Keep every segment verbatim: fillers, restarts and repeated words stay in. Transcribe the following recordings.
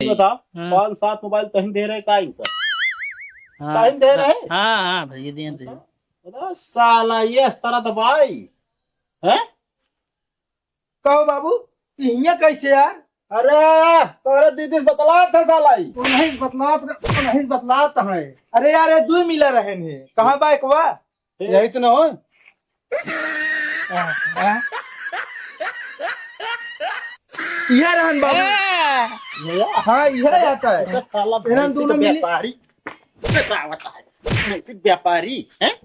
बताओ, हाँ। पाँच सात मोबाइल तहिन दे रहे का इनका? हाँ, तहिन दे रहे? हाँ, हाँ, भैया, दिए, दिए। बताओ, साला, ये इस तरह दबाई, हैं? कहो बाबू, इहिया कैसे यार? अरे, तोरे दीदी से बतलात है साला ई। वो नहीं बतलात, वो नहीं बतलात है। अरे यार, ये दुई मिला रहे हैं। कहाँ बा एकवा? यही तो ना हो। हाँ, हाँ। यह रहन बाबू। भैया। हाँ, यह आता है। साला इन्हन भैंसी दोनों के मिली। व्यापारी। बतावत है। भैंसी के व्यापारी, हैं?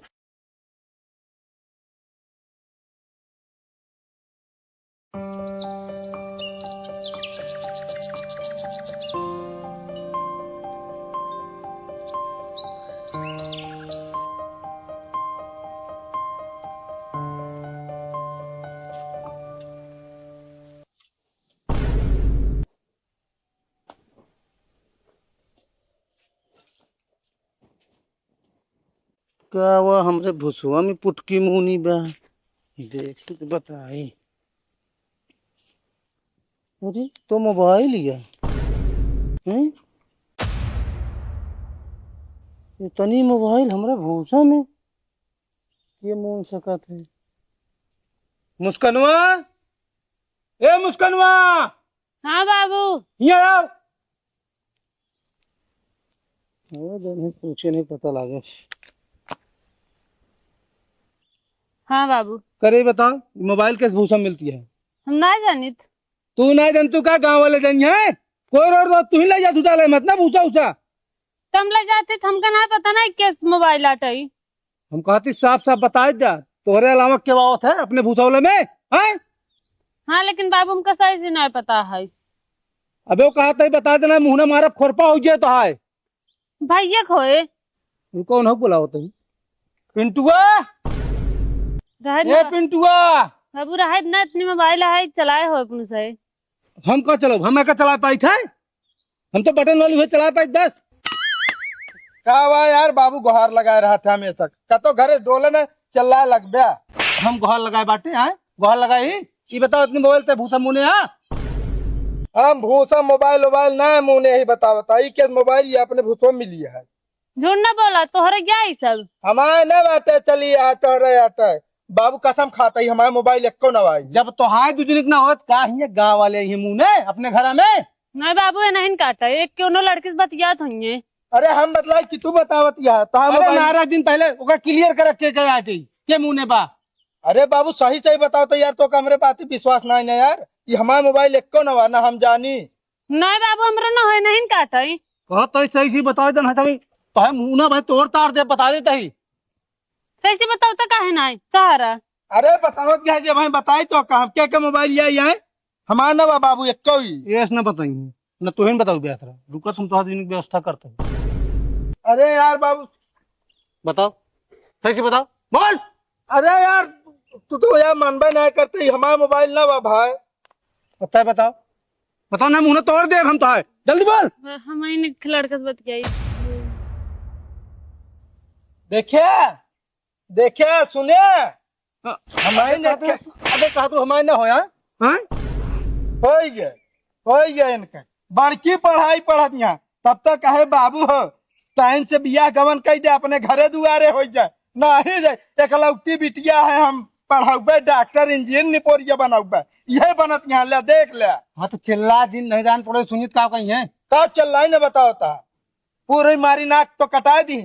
का वह हमरे भुसवा में पुटकी मुनी बा? देखी तो बताई। अरे, तो मोबाइल ही है। हैं? इतनी मोबाइल हमरा भूसा में? ये मुन सकत है। मुस्कनवा, ए मुस्कनवा, हाँ बाबू। हियाँ आओ। ओ, जौन है, पूछे नहीं पता लागे। हाँ बाबू। करे बताओ, मोबाइल कैसे भूसा मिलती है? हम ना जानित। तू ना जानतू का, गाँव वाले जानी है? कोई रोड रोड तू ही ले जा, तू डाले मत ना भूसा उसा। तम ले जाते तो हमका ना पता ना केस मोबाइल आटई। हम कहती साफ साफ बताई द्या, तोहरे अलावा के आवत है अपने भूसौले में, हैं? हाँ, लेकिन बाबू हमका सही से नहीं पता है। अबे वो कहता ही बता देना, मुँह ना मारब, खोरपा हो गया तो है। भैया खोए। रुको, उन्हें बुलाओ तो। पिंटुआ, रहे ए ना। पिंटुआ। बाबू रहे ना, इतनी मोबाइल है, चलाए हो अपने से। हम का चलाओ, हम का चला पाई थे? हम तो बटन वाली हुए चला पाई बस। का हुआ यार, बाबू गुहार लगाए रहा था हमेशा, का तो घरे डोले न चिल्लाए लगबे। हम गुहार लगाए बाटे, आए? गुहार लगाए ही? ई बताओ, इतनी मोबाइल ते भूसा मुने, हाँ? हम भूसा मोबाइल वोबाइल ना मुने ही बतावता, ई के मोबाइल ये अपने भूसो मिली है। झूठ ना बोला, तोहरे क्या ई सब? हमारे ना बाटे, चली आ तोहरे आटे। बाबू कसम खाता ही, हमारे मोबाइल एको ना आई। जब तोहार दू दिन के ना होत, का हिये गाँव वाले ही मुने अपने घर में? नहीं बाबू, ये नहीं काटा, एक क्यों नो लड़के से बतियात होइए। अरे हम बतलाई कि तू बतावत यह, तो हम अरे मोबाइल नारह दिन पहले ओका clear कर रखे के आटे, के मुने बा? अरे बाबू सही सही बताओ तो यार, तो हमरे बात पे विश्वास नहीं ना यार, ये हमारा मोबाइल एको ना बा, ना हम जानी। नहीं बाबू, हमरो ना होए, नहीं काटा। कहो तो सही सही बताओ दन, हटावी तो है मुना भाई तोड़ तार दे, बता देता ही। सही से बताओ तो काहे नहीं सहारा? अरे बताओ क्या है, जब हम बताई तो का, हम क्या क्या मोबाइल ले आई आए? हमार ना बा बाबू, एको ही। ये ना बताइए, ना तोहिन बताओ बेहतर। रुका, तुम तो आज इनकी व्यवस्था करते हैं। अरे यार बाबू। बताओ, सही से बताओ, बोल। अरे यार, तू तो यार मानबे नहीं करते ही, हमारा मोबाइल ना बा भाई। बताए बताओ, बताओ ना, मुँह ना तोड़ दे हम तो है। जल्दी बोल। हम आइन एक लड़का से बतियाई। देखे, देखे, सुने। हाँ। हमारे ने कहत रहे, अबे कहत रहे, हमारे ना होया, हाँ? होई गए, होई गए इनका। बड़की पढ़ाई पढ़त यहाँ, तब तक कहे बाबू हो, time से बियाह गवन कई दे, अपने घरे दुआरे होई जाए। नहीं रे, एकलौती बिटिया है, हम पढ़ाउबे, डॉक्टर, इंजीनियर, निपोरिया बनाउबे। यह बनत यहाँ ले, देख ले। हाँ, तो चिल्ला दिन नहीं जान पड़े, सुनित का कही है? का चिल्लाई न बताओ ता? पूरी मारी नाक तो कटा दी।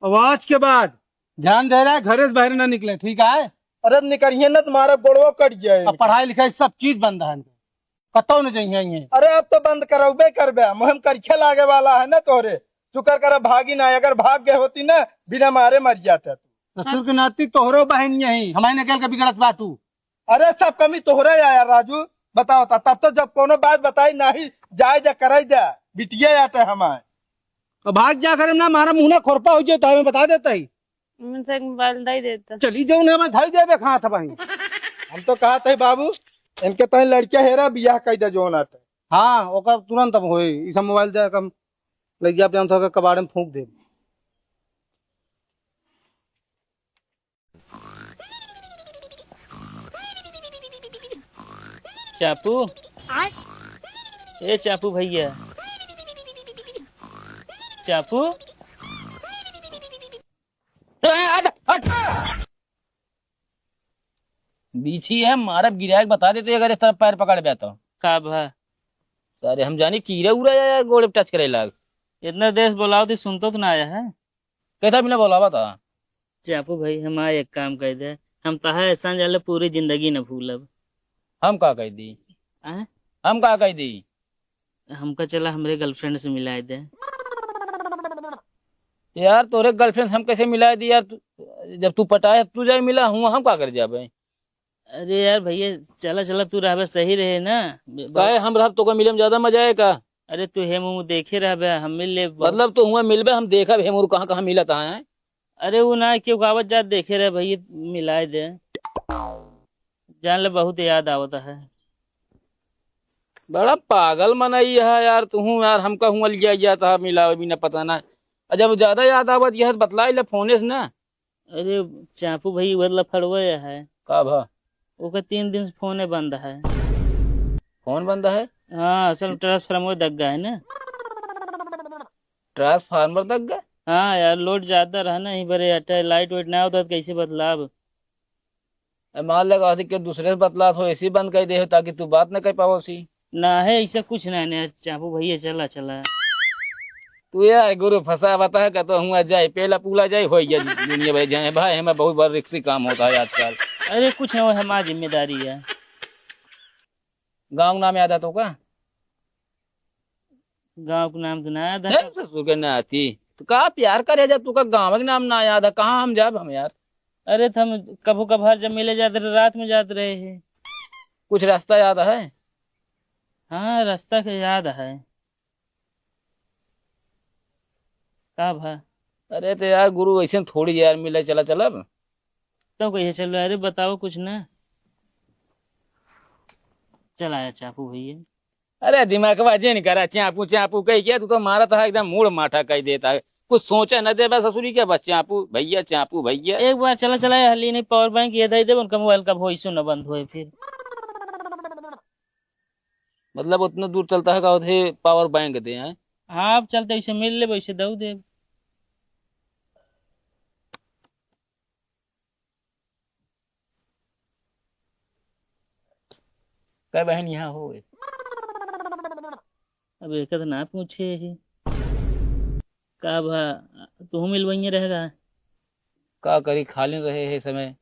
अब आज के बाद ध्यान दे रहा है, घरे से बाहर ना निकले, ठीक है? अरे निकलिए ना, तुम्हारा गोड़वा कट जाए अब इनका। पढ़ाई लिखाई सब चीज बंद है इनका, कतौ न जइहे इहे। अरे अब तो बंद करौबे करबे, मुहिम करिखे लागे वाला है ना तोहरे। शुक्र कर भागी ना, अगर भाग गए होती ना, बिना मारे मर जाते तू। ससुर के नाती तोहरो बहन यही, हमारे निकल के बिगड़त बाटू। अरे सब कमी तोहरे आया राजू, बताओ ता, तब तो जब कोनो बात बताई नहीं, जाए जा करे जा, बिटिया आटे हमारे। अब भाग जा करे ना, मारा मुँह ना खोरपा हो जाए तो हमें बता देता ही। उनसे एक मोबाइल दे देता। चली जाऊ ना, मैं धई देबे कहाँ था भाई। हम तो कहा थे बाबू, इनके तहीं लड़किया हेरा, बियाह कई दे जोन आटे। हाँ, ओकर तुरंत अब होई, ई सब मोबाइल दे कम लग गया, अपने हम तो कबाड़े में फूंक देब। चापू, ए चापू भैया, चापू। ए, हट, हट। बीछी है, मारब गिराए के बता देते अगर इस तरफ पैर पकड़ बे तो। का भा? अरे हम जानी कीड़ा उड़ा या गोड़े पे टच करे लाग। इतना देर से बोलाओ थी, सुनतो तो ना आया है। कहता बिना बोलावा था। चापू भाई, हम आए एक काम कर दे, हम तहा एहसान जाले पूरी जिंदगी न भूलब। हम का कह दी? आय? हम का कह दी? हमका चला हमरे गर्लफ्रेंड से मिलाए दे। यार, तोरे गर्लफ्रेंड से हम कैसे मिलाए दी यार? तू, जब तू पटाए, तू जाए मिला, हम, हम का कर जाबे? अरे यार भैया, चला, चला, तू रहबे सही रहे ना। ब-, ब- काहे हम रहब, तोका मिले में ज्यादा मजा आए का? अरे तू हे मुँह देखे रहबे, हम मिल ले। मतलब तू हुआ मिलबे, हम देखब हे मुँह कहाँ, कहाँ मिलत है। अरे वो ना, क्यों गावत जात देखे रहे भैया, मिलाए दे। जान ले, बहुत याद आवत है। बड़ा पागल मनई है यार, तू यार, हमका हुआ लिया जाता है मिलावे बिना पता ना। अच्छा, जब ज्यादा याद आवत यह बतलाई ले फोने से ना। अरे चापू भाई, वो लफड़वे है। का भा? ओकर तीन दिन से फोने बंद है। फोन बंद है? हाँ, असल ट्रांसफार्मर दग गया है ना। ट्रांसफार्मर दग गया? हाँ यार, लोड ज्यादा रहा ना, यहीं बरे अटे, लाइट वाइट ना होता तो कैसे बदलाब? ए, मान लगा कि दूसरे से बतलात हो, एसी बंद कर दे हो ताकि तू बात न कर पावो सी। ना है, ऐसा कुछ ना है, चापू भैया, चला, चला। तू यार गुरु फंसा बता है, कहतो हुआ जाए, पेला पूला जाए, हो गया दुनिया भाई जाए। भाई, हमें बहुत बड़ा रिक्सी काम होता है आजकल। अरे कुछ ना हो, हमारी जिम्मेदारी है। गाँव का नाम याद है तो का? गाँव का नाम तो ना याद है। नहीं, ससुर के नाती। तो का प्यार करे जब तू का गाँव का नाम ना याद है, कहाँ हम जाब हम यार? अरे तो हम कभो कभार जब मिले जाते रहे, रात में जाते रहे हैं। कुछ रास्ता याद है? हाँ, रास्ता के याद है। का भा? अरे तो यार गुरु, ऐसे थोड़ी यार मिले चला चलब। तब कहिए चलो, अरे बताओ कुछ ना। चल आया चापू भैया। अरे दिमागवा जे नहीं करा, चापू चापू कह के तू तो मारत है, एकदम मूड़ माठा कह देता है। कुछ सोचे न देबे ससुरी के, बस चापू भैया, चापू भैया। एक बार चला चला, हली नहीं पावर बैंक ये दे दे, उनका मोबाइल का वॉइसो न बंद होए फिर। मतलब उतना दूर चलता है का उधे पावर बैंक दे हैं? हाँ, अब चलते वैसे मिल ले, वैसे दऊ दे। कै बहन यहाँ हो? अब एक तो ना पूछे ही। का भा, तू मिलवइये रहेगा? का करी, खाली रहे है समय।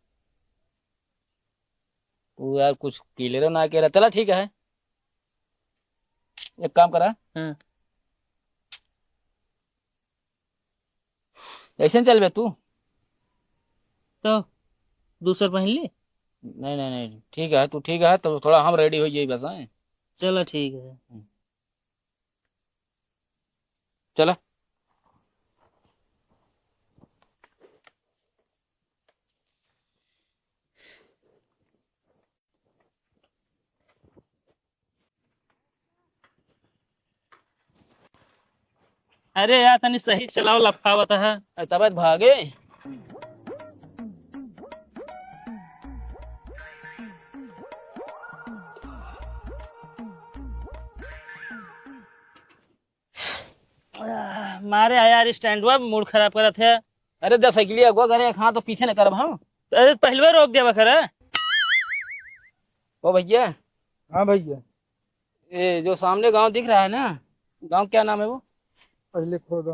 तू यार कुछ क्लियर ना कह रहा। चला ठीक है, एक काम करा। हाँ। ऐसे न चलबे तू? तो दूसर पहन ली? नहीं, नहीं, नहीं, ठीक है, तू ठीक है, तो थोड़ा हम रेडी हो जाई बस, हैं? चलो ठीक है। हम्म। चला। अरे यार, तनी सही चलाओ, लफावत है। अरे तब भागे। आह, मारे आया यार, स्टैंडवा मूड खराब करत है। अरे दस साइकिलिया अगुआ करे, एक हाथ तो पीछे न करब हम। अरे पहलवा रोक देवा करे। ओ भैया। हाँ भैया। ये जो सामने गांव दिख रहा है ना, गांव क्या नाम है वो? पहले खोदा।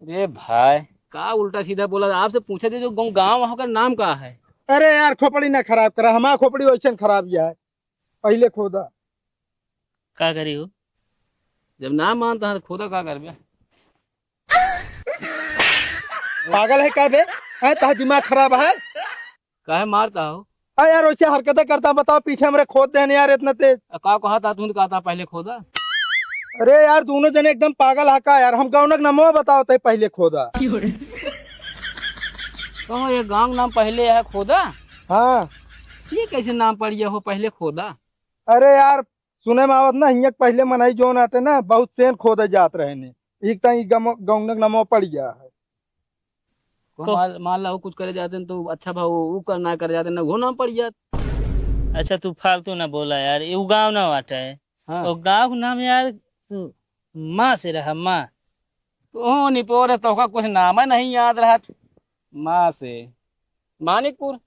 अरे भाई, का उल्टा सीधा बोला? आपसे पूछे थे जो गांव, गांव वहाँ का नाम का है? अरे यार, खोपड़ी ना खराब करा, हमारा खोपड़ी वैसे खराब ही है। पहले खोदा। का करी हो? जब ना मानता है तो खोदा का करबे? पागल है का बे? हैं, तोहार दिमाग खराब है? काहे मारता हो? आ यार, वैसे हरकतें करता, बताओ, पीछे हमरे खोद देने यार इतना तेज। आ, का कहा था तू, कहा था पहले खोदा? अरे यार, दोनों जने एकदम पागल है का यार? हम गाँव का नामवा बताओ ते पहले खोदा। कहो, ये गाँव नाम पहले है खोदा? हाँ। ये कैसे नाम पड़ गया हो पहले खोदा? अरे यार, सुने में आवत ना, हियाँ के पहले मनई जोन आते ना, बहुत सेन खोदे जात रहे ने। एक ताई गम-, गौनक नमो पड़ गया है। को को- मान, मान ला, वो कुछ करे जाते हैं तो अच्छा भाव, वो, वो कर, ना करे जाते ना, वो नाम पड़ जात। अच्छा, तू फालतू ना बोला यार, ये वो गाँव ना वाटा है। हाँ। वो गाँव का नाम यार, तू माँ से रहा, माँ। तू निपोर है, तोका कुछ नाम नहीं याद रहत। माँ से मानिकपुर।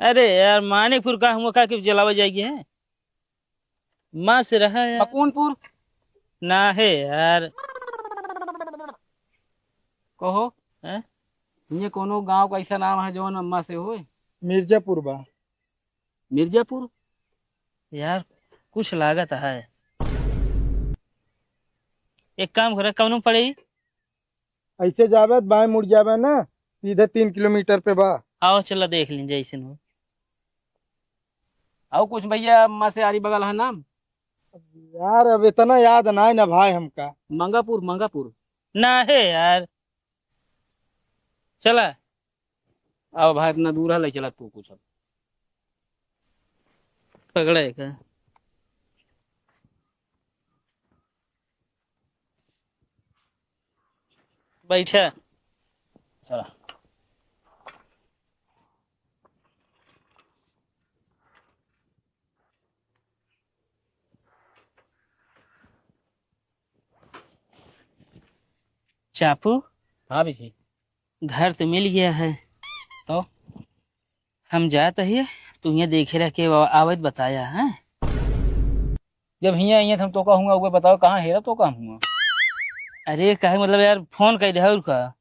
अरे यार, मानिकपुर का हुआ का कि जलावा जाएगी है? माँ से रहा है। मकूनपुर। ना है यार। कहो। हैं? ये कोनो गांव का ऐसा नाम है जो अम्मा से होए? मिर्जापुर बा। मिर्जापुर? यार, कुछ लागत है। एक काम करे, कौनो पड़े? ऐसे जाबे त बाएं मुड़ जाबे ना, सीधे तीन किलोमीटर पे बा। आओ, चला देख लीन जैसे हो। आओ कुछ भैया, अम्मा से आरी बगल है नाम। यार, अब इतना याद ना है ना भाई हमका। मंगापुर, मंगापुर। ना है यार। चला। अब भाई इतना दूर है, ले चला तू कुछ। अब पकड़ा है का? बैठा। चला। चापू। हाँ बिजी। घर तो मिल गया है। तो? हम जात हिया, तू हियाँ देखे रह के आव-, आवत बताया, हैं? जब हियाँ आइए, हम तो कहूँगा, वो बताओ, कहाँ हेरा तो कहूँगा। अरे, काहे मतलब यार, फोन कर दे, और का?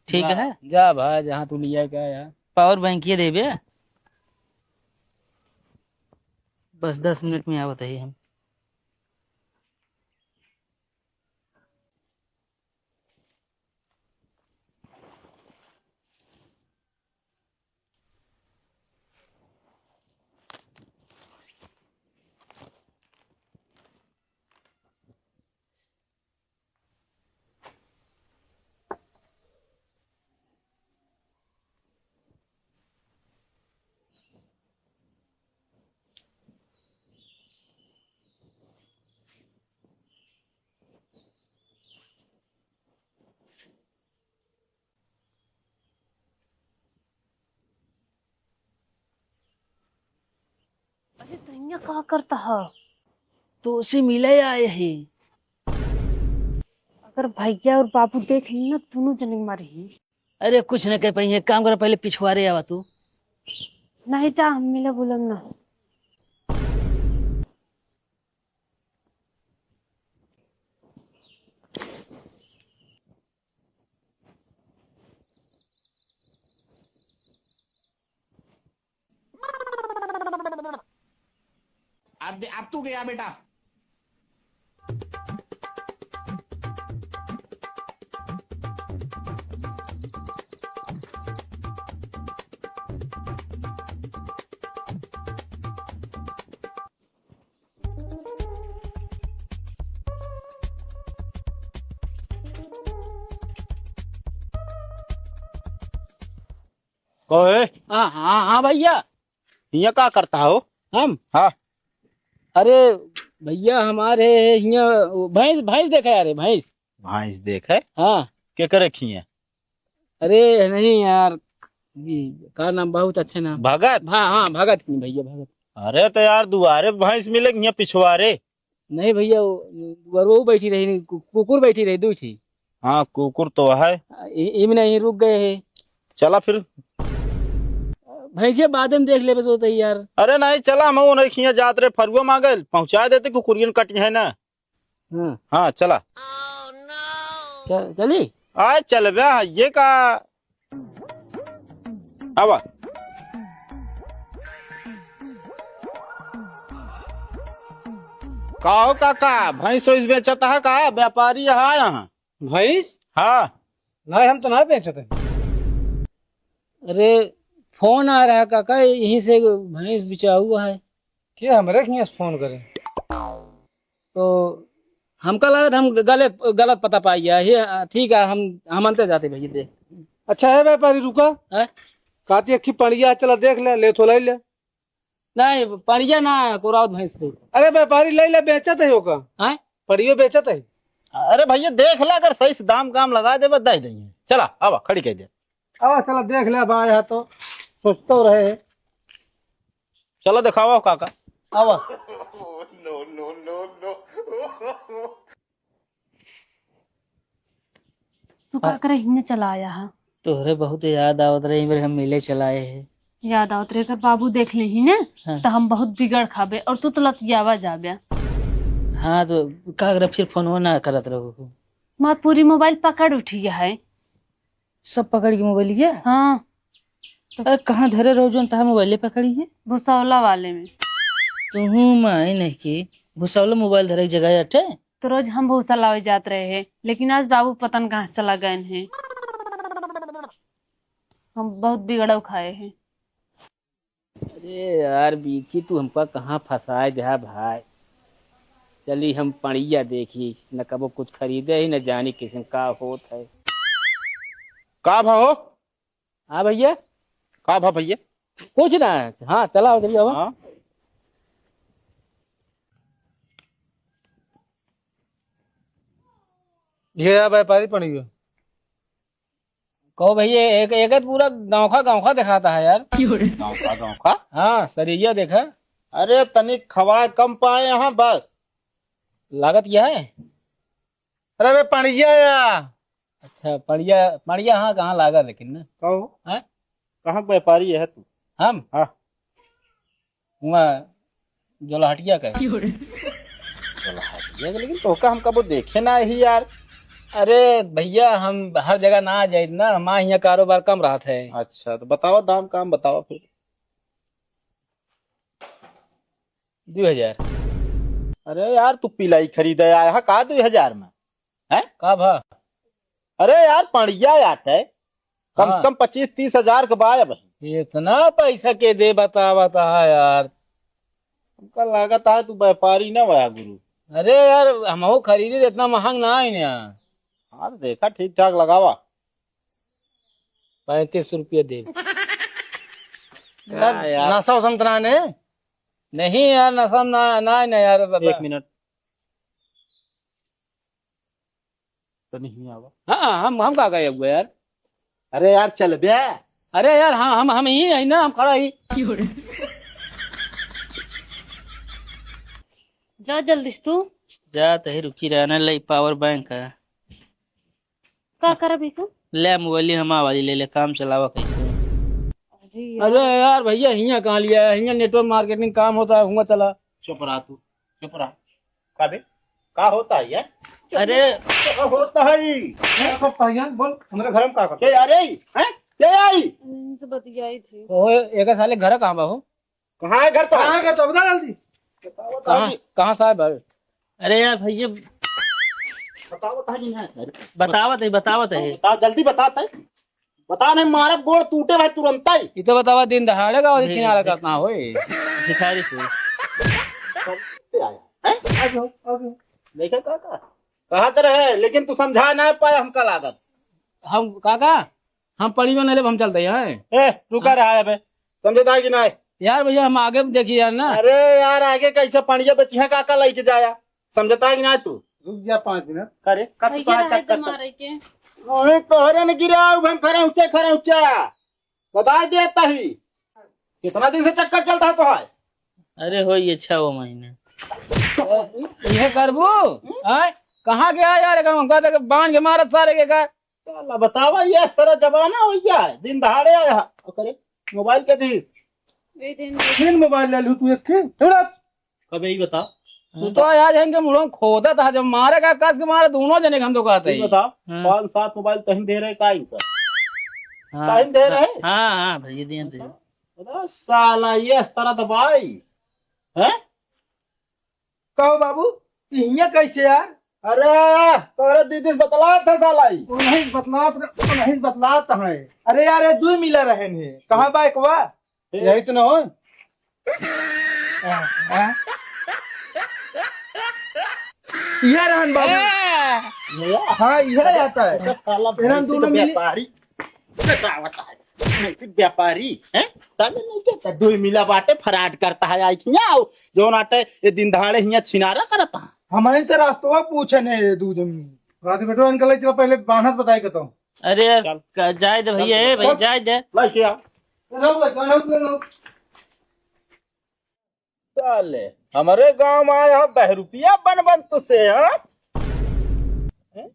ठीक जा, है? जा भाई, जहाँ तू लिया क्या यार? पावर बैंक ये देबे? बस दस मिनट में आवत है हम। अरे, तैया का करता है? तो उसे मिले आए हैं। अगर भैया और बाबू देख लें ना, दोनों जने मारे ही। अरे, कुछ न कह पाई, एक काम कर, पहले पिछुआरे आवा तू। नहीं जा, हम मिला बोलम ना। अब दे, अब तू गया बेटा। कहो ए? हाँ, हाँ, हाँ भैया। हियाँ का करता हो? हम? हाँ। अरे भैया, हमारे हियाँ भैंस, भैंस देखे यार, भैंस। भैंस देखे? हाँ। के करे खिए? अरे नहीं यार, ये का नाम, बहुत अच्छे नाम। भगत? हाँ, हाँ, भगत की भैया, भगत। अरे तो यार, दुआरे भैंस मिले कि हियाँ पिछुआरे? नहीं भैया, वो, वो, वो बैठी रही, कु-, कुकुर बैठी रही, दू थी। हाँ, कुकुर तो है। आ, इ-, इमने ही रुक गए है। चला फिर। भैंसिया बाद में देख लेबे तो होता ही यार। अरे नहीं, चला, हम वो नहीं खिया जात रहे, फरुआ मांगल, पहुँचा देते, कुकुरियन कटी है ना। हाँ। हाँ, चला। च-, चली? आए, चलबे, ये का? आवा। का हो काका, भैंस वैंस बेचत है का? व्यापारी है यहाँ? भैंस? हाँ। नहीं, हम तो ना बेचत है। अरे, फोन आ रहा काका, यहीं से भैंस बिचाऊ है। के हमरे के यहाँ से फोन करे? तो हमका लगत हम गलत, गलत पता पाई गया। ये, ठीक है, हम, हम अंते जाते भैया, दे। अच्छा है व्यापारी, रुका। हैं? कहती अखी पड़िया, चला देख ले, ले तो ले ले। नहीं, पड़िया ना, कोरावत भैंस थे। अरे व्यापारी, ले ले, बेचत है ओका। हैं? पड़ियो बेचत है। अरे भैया, देख ले, अगर सही से दाम काम लगा देबे, दे देंगे। चला, आवा, खड़ी कर दे। आवा, चला देख ले, अब आए है तो सोचते रहे। चला दिखावा काका। आवा। No, no, no, no। का करे हिने चला आया है? तोहरे बहुत याद आवत रहे, मेरे हम मिले चलाए हैं। याद आवत रहे, अगर बाबू देख ले ही ना, हाँ। तो हम बहुत बिगड़ खाबे और तू तो लतियावा जाबे। हाँ, तो का करे, फिर फोनवा ना करत रहो। मार पूरी मोबाइल पकड़ उठी है। सब पकड़ के मोबाइल ये? हाँ। तो अरे, कहाँ धरे रहो जौन तहार मोबाइले पकड़ी है? भुसौला वाले में। तुहू माई नहीं की, भुसौला मोबाइल धरे के जगह अटे? तो रोज हम भूसा लावे जात रहे हैं, लेकिन आज बाबू पता न कहाँ से चला गए हैं। हम बहुत बिगड़ाव खाए हैं। अरे यार बीची, तू हमका कहाँ फंसाए देहा भाई। चली हम पड़िया देखी, न कबो कुछ खरीदे ही, न जानी किसन का होत है। का भा हो? हाँ भैया। का भा भैया? कुछ ना है। हाँ, चला हो, चलिए, आवा। हाँ। ये यार व्यापारी पड़ी हो। कहो भैया, एक, एक तो पूरा गाँव का, गाँव का दिखाता है यार। गाँव का, गाँव का? हाँ, सरिया देखा। अरे तनिक खवाए कम पाए यहाँ बस। लागत यह है? अरे बे पड़िया या। अच्छा, पड़िया, पड़िया हाँ, कहाँ लागा लेकिन ना? कहो। हैं? कहाँ के व्यापारी है तू? हम? हाँ। हुआ जोलहटिया का। जोलहटिया का, लेकिन तोहका हम कबो देखे ना ही यार। अरे भैया, हम हर जगह ना जाए ना, हमारे यहाँ कारोबार कम रहत है। अच्छा, तो बताओ दाम काम बताओ फिर। दो हजार। अरे यार, तू पिलाई खरीदे आया है का दो हजार में? हैं? का भा? अरे यार, पड़िया याट है, कम से हाँ। कम पच्चीस तीस हजार के बा अब। इतना पैसा के दे, बता, बता यार। हमका लागत है तू व्यापारी ना भया गुरु। अरे यार, हमहू खरीदे तो इतना महंग ना है ना। हाँ, तो देखा ठीक ठाक लगावा। पैंतीस रुपये दे। यार, यार। नशा वशा तो ना है ने? नहीं यार, नशा ना, ना है ना यार, बता। एक मिनट। तो नहीं आवा। हाँ, हम, हम का गए हुए यार? अरे यार, चल बे। अरे यार, हाँ, हम, हम ही है ना, हम खड़ा ही। जा जल्दी से तू। जा, तही रुकी रहना, ले पावर बैंक है। का करब ई तू? ले मोबाइल हमार वाली ले ले, काम चलावा कैसे? अरे यार। अरे यार भैया, हियाँ कहाँ लिया है? हियाँ नेटवर्क मार्केटिंग काम होता है, हुआ चला। चुप रहा तू, चुप रहा। का बे? का होता है ये? अरे। का होता है ई? हैं? का करता है यार? बोल, हमारे घर में का करता है? के अरे ई? हैं? के आई? इनसे बतियाई थी। ओए, एक साले घर कहाँ बा हो? कहाँ है घर तो? कहाँ है घर तो? बता जल्दी। बताओ, बताओ कहाँ, जी। कहाँ साहब है? अरे यार भैया। बताओ, बताओ जी, नहीं। बतावत है, बतावत है। बताओ, जल्दी बताते। बता नहीं, मारब गोड़ टूटे भाई तुरंत ही। ये तो बतावा, दिन दहाड़े का और ये किनारा भिख-, करना होए। भिखारी से। कब से आया? हैं? आ जाओ, आ जाओ। देखे काका? कहा तो रहे, लेकिन तू समझा ना पाया हमका लागत। हम, काका, हम पड़ी में नहीं लेब, हम चलते हैं। ए, रुका रहा है बे। समझता है कि नहीं? यार भैया, हम आगे देखिए यार ना। अरे यार, आगे कैसे पड़िया बची है, काका लेके जाया? समझता है कि नहीं तू? रुक जा पाँच मिनट। अरे, कब से भैया, तोहार रहे चक्कर तो चल- मारे के। अरे, तोहरे ने गिरा, उभन खरा ऊंचा, खरा ऊंचा। बता देता ही। कितना दिन से चक्कर चलता है तोहार? अरे, हो ये छह वो महीने। ये करबू? आय? कहाँ गया यार? एकदम हमका तो बांध के मारत सारे के का। साला बतावा, ये इस तरह जमाना हो गया है, दिन दहाड़े आया है। ओकरे मोबाइल के दीस। दे दे, दे। तीन मोबाइल ले लू तू एक ठे, छोड़ा। कबे ही बता। तू तो आज है इनके मुड़ों खोदा था, जब मारे का कस के मारे दोनों जने के हम तो कहते तू ही। बता, हाँ। पाँच सात मोबाइल तहीं दे रहे का इनका? हाँ। तहीं दे रहे? हाँ, हाँ, भैया, दिए, दिए। बता, साला, ये इस तरह दबाई, हैं? कहो बाबू, हियाँ कैसे यार? अरे, तोरे दीदी से बतलात है साला ई। वो नहीं बतलात, वो नहीं बतलात है। अरे यार, ये दुई मिला रहे हैं। कहाँ बा एकवा? ए। यही तो ना हो? हाँ, हाँ। यह रहन बाबू। ए। हाँ, यह आता है। साला इन्हन भैंसी दोनों के मिली। व्यापारी। बतावत है, ऐसे व्यापारी, हैं? साले नहीं कहता, दुई मिला बाटे, fraud करता है, आई खियाओ, जो नाटे, ये दिन दहाड़े हियाँ छिनारा करता है। हम इनसे रास्तवा पूछे नहीं, ये दू जन। रात बेटो, इनका ले चला, पहले बान्हत बताए के तो। अरे, चल। का-, जाए दे भैया, चल, ए भैया, चल। जाए दे। लाई क्या? रहो, रहो, रहो, रहो। साले, हमरे गांव में आया है बहरूपिया बन बन तुसे, हाँ? हैं?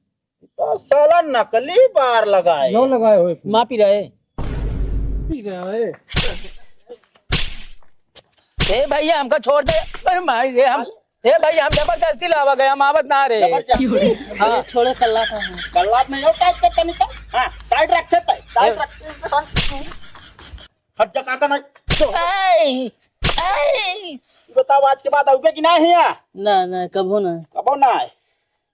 तो साला नकली बार लगाए। लो लगाए हुए। माँ पी रहे। पी रहे। ए भैया, हमका छोड़ दे। अरे माई रे, हम, ए भैया, हम जबरदस्ती लावा गए, हम आवत ना रहे। जबरदस्ती? हाँ। अरे छोड़े, कल्ला था हम। कल्ला नहीं हो, टाइट कर तनी का। हाँ, टाइट रखे तय, टाइट ए। रखे। हट जा, काका नहीं। ए, ए। बताओ, आज के बाद आउबे कि ना हिया? ना, ना, कबो ना। कबो ना है।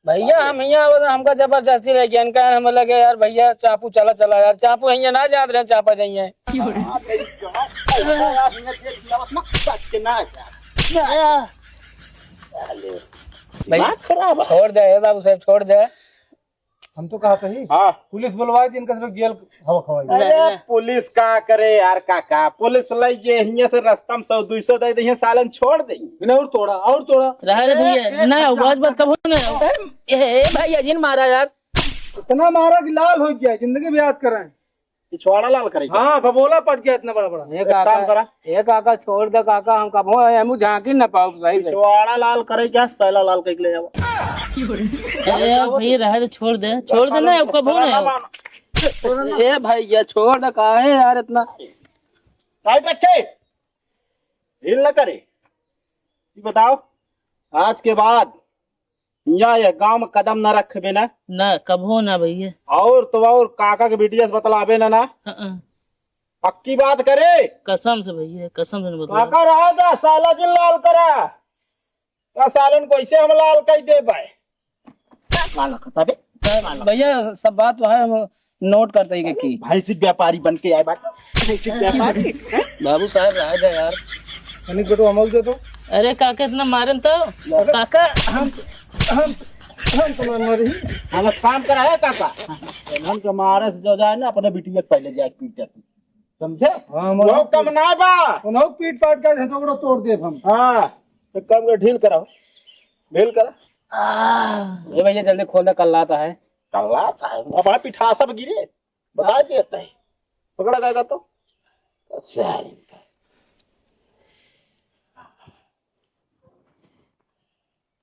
भैया, हम हिया आवत, हमका जबरदस्ती लेके इनका हम लगे, "यार भैया, चापू चला, चला यार, चापू हिया ना जात रहे, चापा जाइए।" हाँ, तेरी जगह। यार, हिया देख लिया, बस ना, बच के ना जा। भैया, दिमाग खराब है। छोड़ दे, ए बाबू साहब, छोड़ दे। हम तो कहा था ही। हाँ। पुलिस बुलवाई थी, इनका सिर्फ जेल हवा खवाई। अरे, नहीं, नहीं। पुलिस का करे यार काका, पुलिस लई जे हियां से रास्ता में सौ दुई सौ दे दे, हियां सालन छोड़ दे। नहीं, और तोड़ा, और तोड़ा। रहा रे भैया, ए, ए, ना, हट जा। बस, बस, कबो ना। ए, ए, भैया जिन मारा यार। इतना मारा कि लाल हो गया, जिंदगी भी याद करें। पिछवाड़ा लाल करे। हाँ, बबोला पड़ गया इतना बड़ा बड़ा। ए एक काका, काम करा। ए काका, छोड़ दे काका, हम कबो है, हम झांकी ना पाओ सही से। पिछवाड़ा लाल करे क्या, सैला लाल कह के ले जाओ। ए भैया, रहे दे, छोड़ दे, छोड़ दे ना, अब कबो ना। ए भैया, छोड़ दे, काहे यार इतना। टाइट रखे, ढील न करे। ये बताओ, आज के बाद या ये गांव में कदम न रखबे ना। ना, कबो ना भैया। और तो और काका के बिटिया से बतलाबे ना, ना। हाँ, हाँ। पक्की बात करे। कसम से भैया, कसम से नहीं बतला। काका रहा जा, साला जिन लाल करा। का सालन को ऐसे हम लाल कह दे भाई। का लखता बे? भैया, सब बात तो है, हम नोट करते ही कि भैंसी व्यापारी बन के आए बाटे। भैंसी व्यापारी। बाबू साहब, रहा दे यार। अनिक बेटो, अमल दे दो। अरे काका, इतना मारन तो। काका, हम, हम, हम तो ना मारी। हम एक काम करा है काका। हम के मारे से जो जाए ना, अपने बिटिया के पहले जाए पीट जाती। समझे? हाँ, वो कम ना बा। उन्हों पीट पाट का झटोकड़ा तोड़ दे हम। हाँ, तो कम के ढील कराओ। ढील करा। ए भैया, जल्दी खोल दे, कल्लाता है। कल्लाता है? अब आप पिठा सब गिरे। बता देता है। पकड़ा जाएगा तो। अच्छा।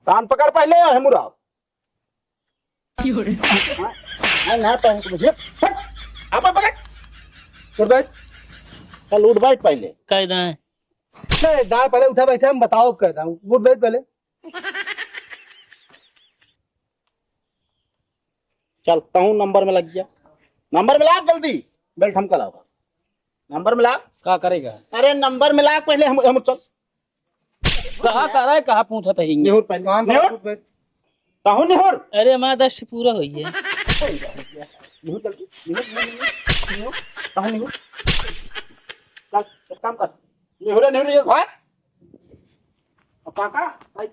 कान पकड़ पहले, है मुराव। हाँ, हाँ, ना तो तुम ये, हट, आप पकड़। उठ बैठ। चल, उठ बैठ पहले। कायदा है। नहीं, दाएं पहले उठा बैठे, हम बताओ कायदा। उठ बैठ पहले। चल, तहूँ नंबर में लग गया। नंबर मिला जल्दी, बेल्ट हमका लाओ। नंबर मिला। का करेगा? अरे, नंबर मिला पहले, हम, हम चल। कहा करा है, कहा पूछत है हिंगे? निहुर पहले। कान निहुर। पकड़ बैठ। कहूँ निहुर। अरे, हमारा दस पूरा होई है। निहुर जल्दी, निहुर, निहुर, निहुर, निहुर। कहूँ निहुर। चल, एक काम कर। निहुरे, निहुरे, ये भाग। अब काका, भाई,